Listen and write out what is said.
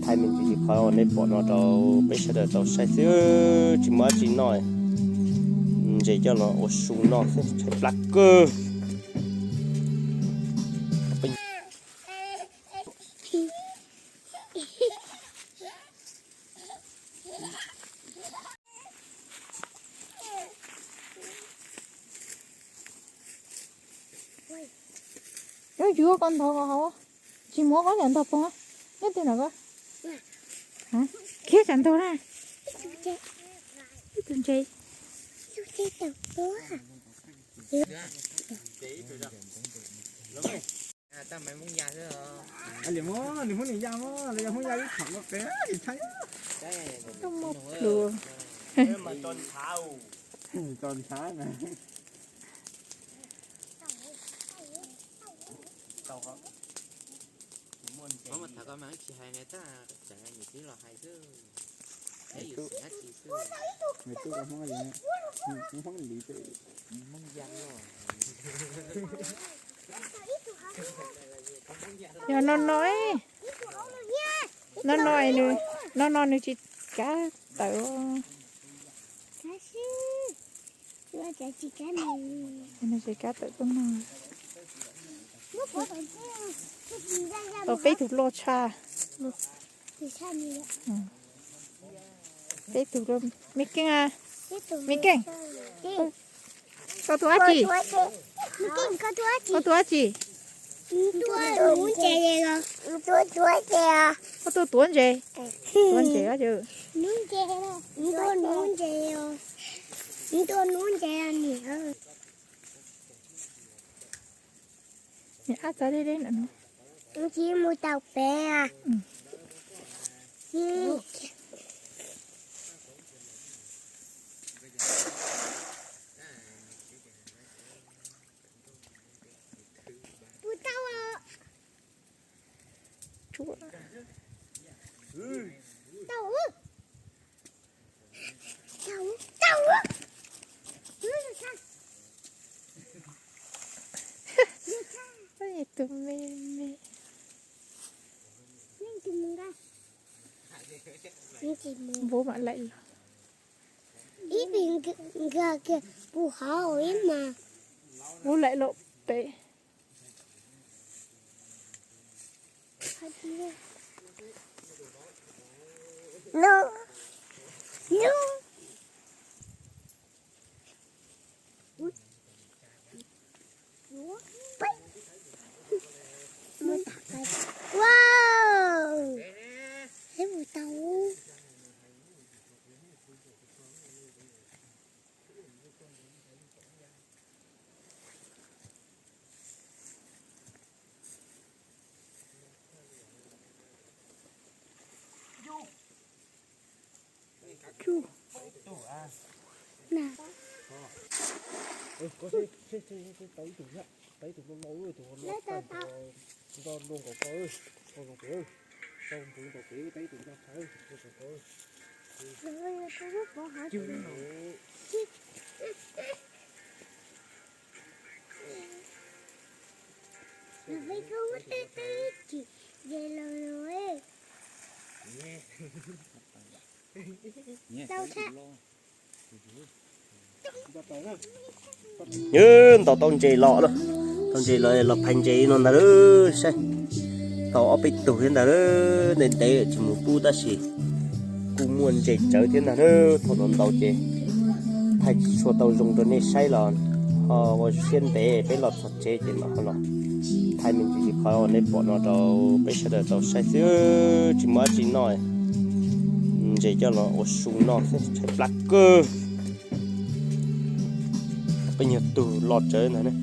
Thaij me ntsis qhov uas nej pom no rau peb sawv daws tau saib xwb, tsis muaj dab tsi noj. Ntses coj los ua su noj xwb, tshaib plab kawg. Yuav yuav koj ntog hauv, tsis muab koj cov ntog poob, nyob twg no koj khiav cov ntog na. Ib tug ntses. Tau muaj plhus. Tso ntshav na. Thaum koj mas tsis hais ne, tab tseem yus tib los hais xwb. Nws tub Hmoob li, Hmoob li, Hmoob ya. Yog no no, no no, no no nws tsis kav tawm. Nws tsis kav tawm tuaj no. Tau peb tug loj tshaj. Peb tug loj. Me Keej, Me Keej, koj tua dab tsi? Koj tua dab tsi? Koj tuaj tuav ntses? Tuav ntses. Ab txav deb deb ntawm no. Tsis mus tau pem. Tau. Tus me me. Vub mam laim los. Ib pis nkag kiag puv hauv ib mas. Vub laim los pem. Ntaus tau ntses los, tau ntses los, los phais ntses no ntag lauj, saib. Tau ob peb tug thiab ntag lauj, ntev ntev tsis mus pub tab sis kuj muaj ntses tsawv thiab ntag lauj. Thaum no ntaus ces thaij tsis tshua tau zoo rau nej saib los ho ua siab ntev peb los txog tsev ces mam ho los thaij me ntsis qhov uas nej pom no rau peb sawv daws tau saib xwb, tsis muaj dab tsi noj. Ntses coj los ua su noj xwb, tshaib plab kawg. Peb nyuag tug los tsawv ntag.